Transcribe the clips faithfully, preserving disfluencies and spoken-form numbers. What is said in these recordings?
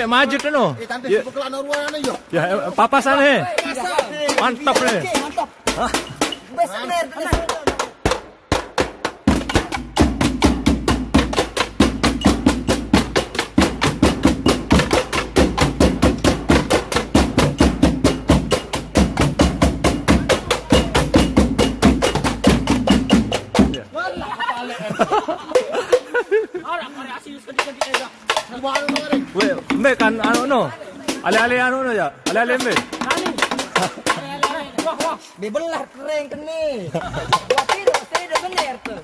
Eh, maju tuh, no. Eh, tante, ya, buka lana ruangan, yo. Ya, eh, papasan, eh. Mantap, nih. Mantap. Hah? Best player, best player. Weh, mbe kan anu no. Ale-ale anu no ya. Ale-ale mbe. Bebelah kering kene. Wah, tidak, tidak bener tuh.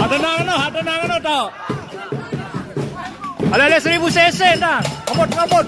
Ada nang no, ada nang no, tau. Ada, ada seribu C C, nah. Ngebut, ngebut.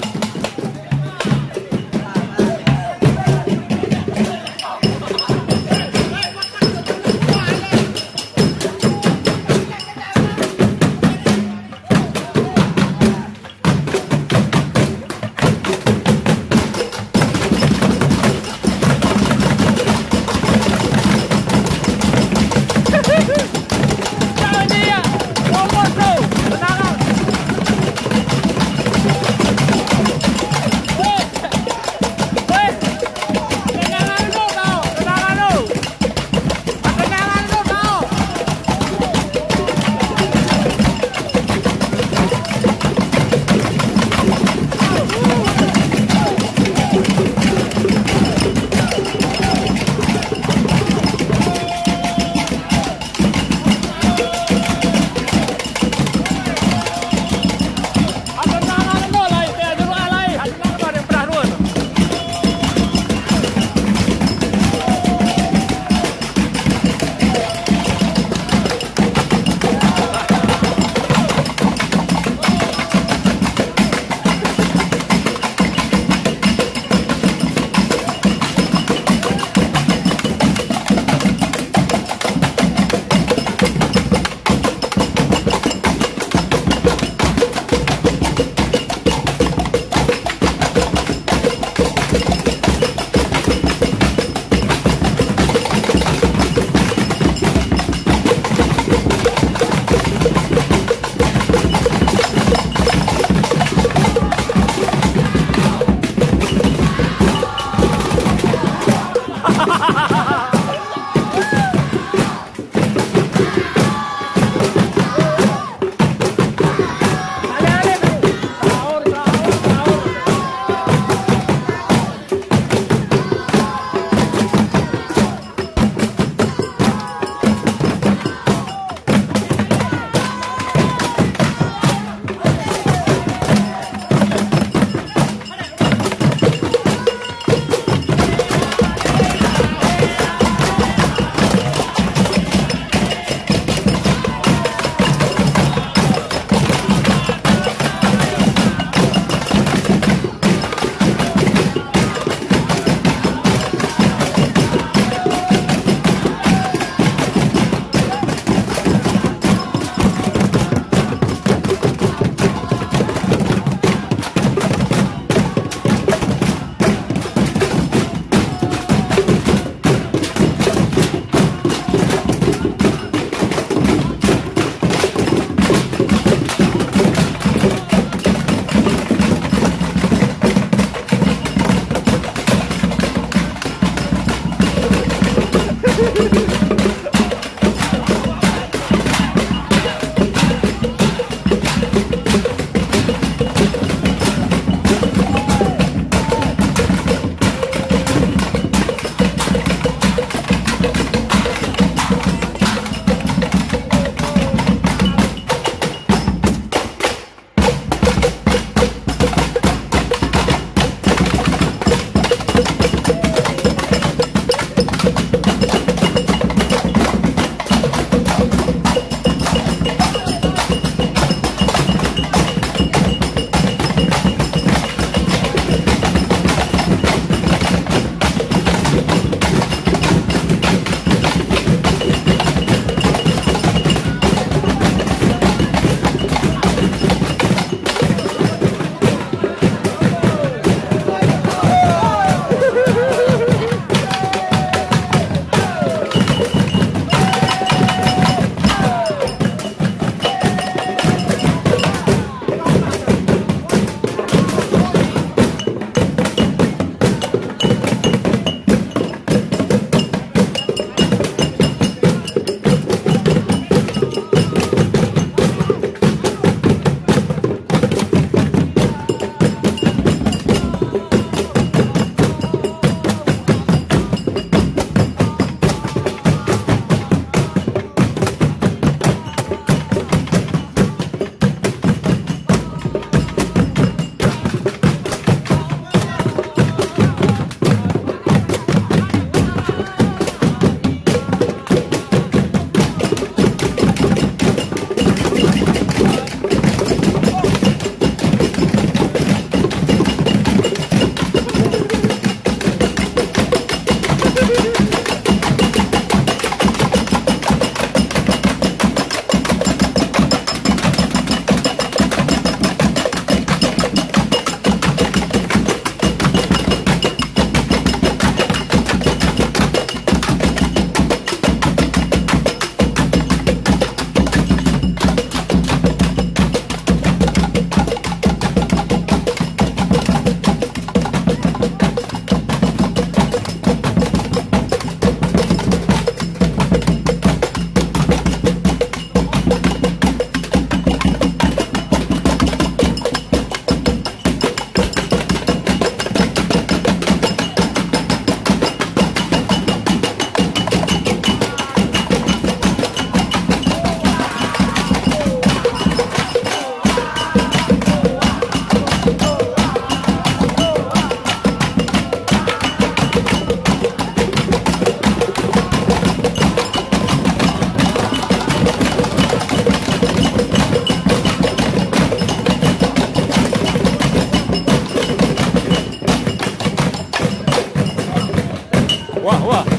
Wah, wah.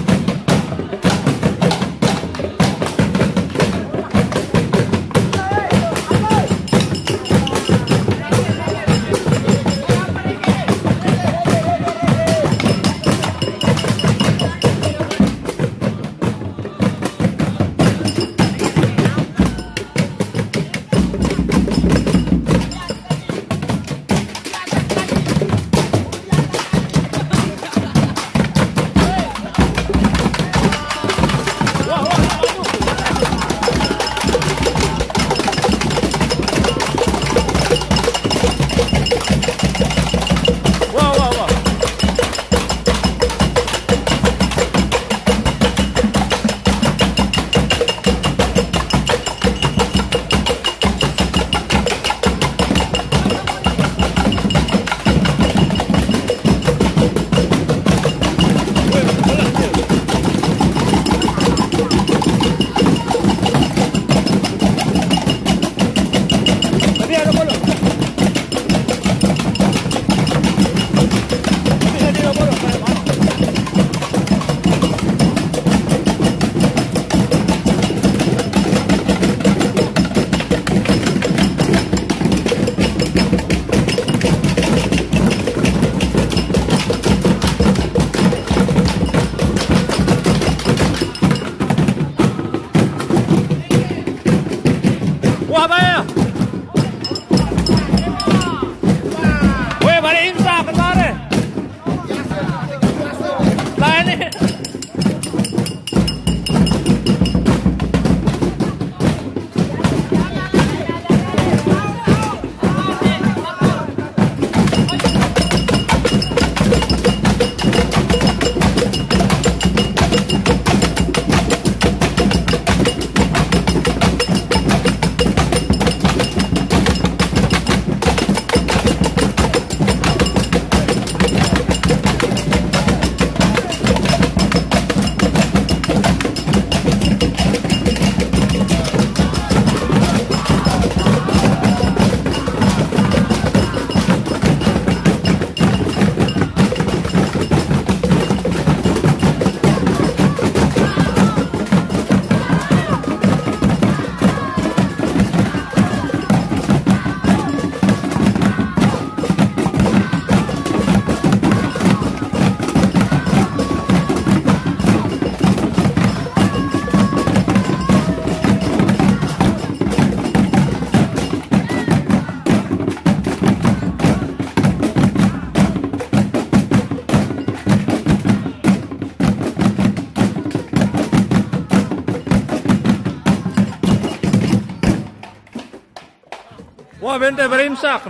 Bente berimsak.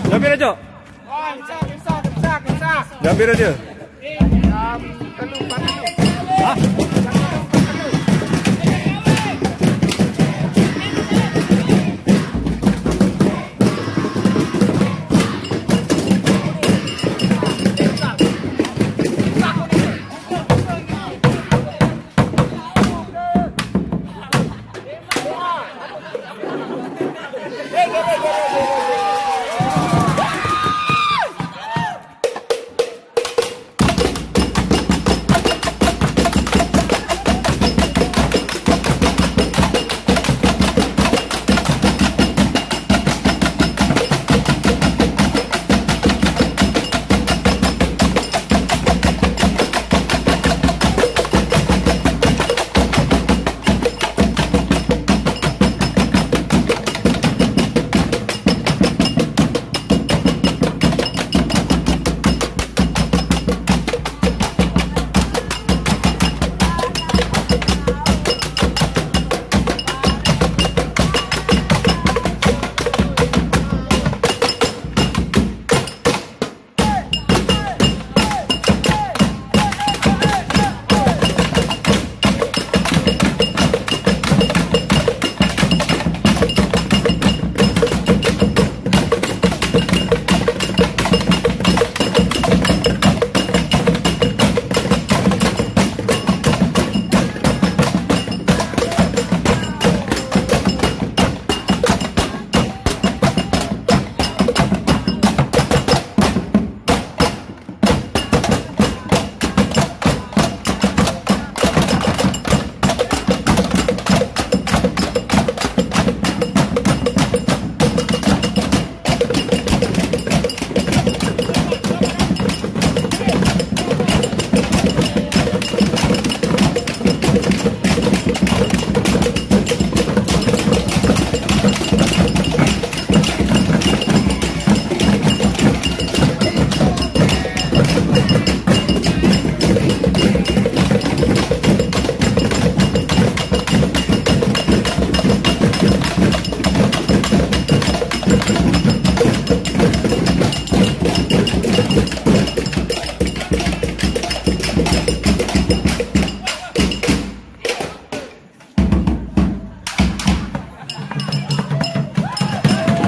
Jam pira, Cok? Jam pira, Cok?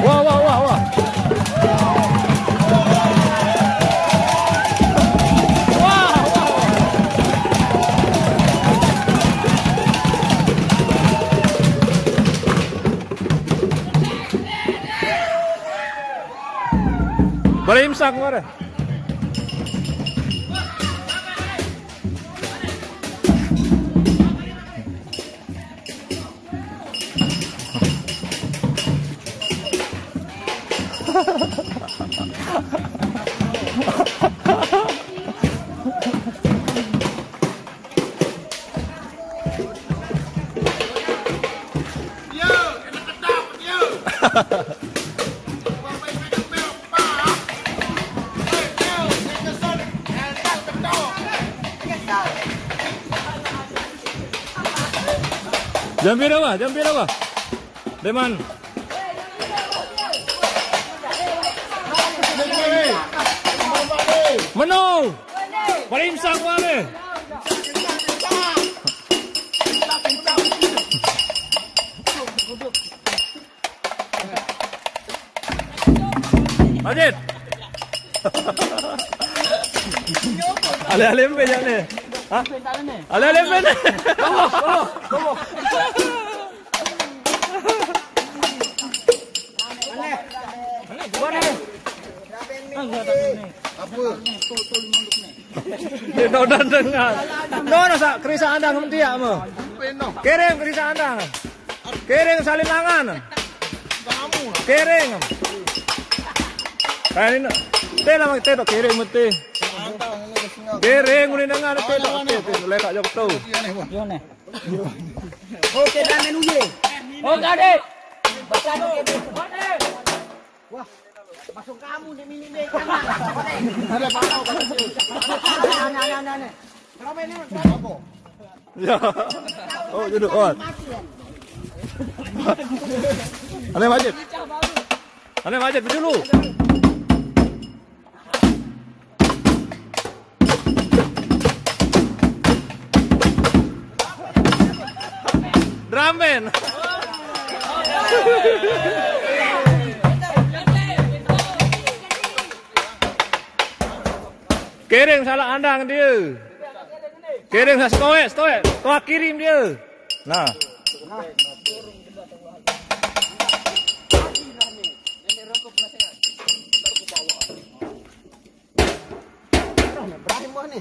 Wah, wah, wah, wah. Wah, wah, wah. Boleh imsak, mare. Jam pira, Bah? Jam pira, Bah? Deman. Meno. Paling imsak wae. Lanjut. Ale-ale empe jane. Hah? Ale-ale empe ne. Tunggu, tunggu, tunggu. Dia tahu dan dengar. No, no, sa, kerisa andang mesti ya, mo. Kiring kerisa andang. Kiring salin langan. Kiring. Kayak ini. Teh lah, teh tok kiring mesti. Kiring udah dengar teh tok. Teh, teh, letak jauh tu. Yo ne. Oke, dan menu ye. Oke, Dek. Baca dulu. Wah, masuk kamu di mini be. Aneh, aneh, aneh, aneh. Kenapa ini, Mas? Apa? Ya. Oh, duduk, Mas. Ane Majid. Ane Majid, dulu. Drum band. Kiring salah andang dia. Kiring salah stoek, stoek. Kau kirim dia. Nah. Ibrahim wah ni.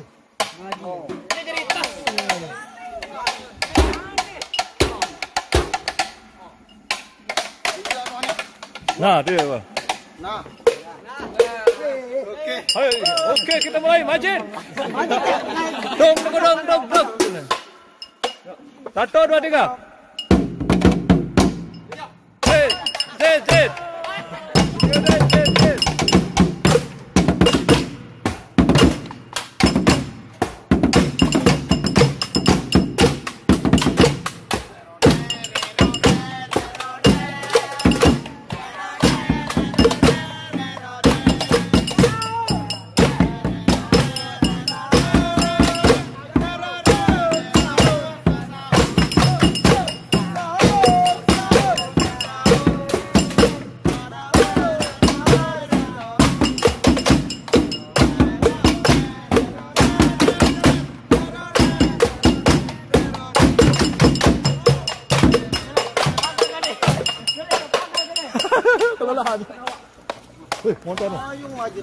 Nah, dia apa? Nah. Oke. Hai, oke, kita mulai, Majid. Dong, dong, dong, dong, dong. Satu, dua, tiga. Zid, zid, zid. Zid, zid, zid. Kelelahan. Wih, motor nih. Ayung aja.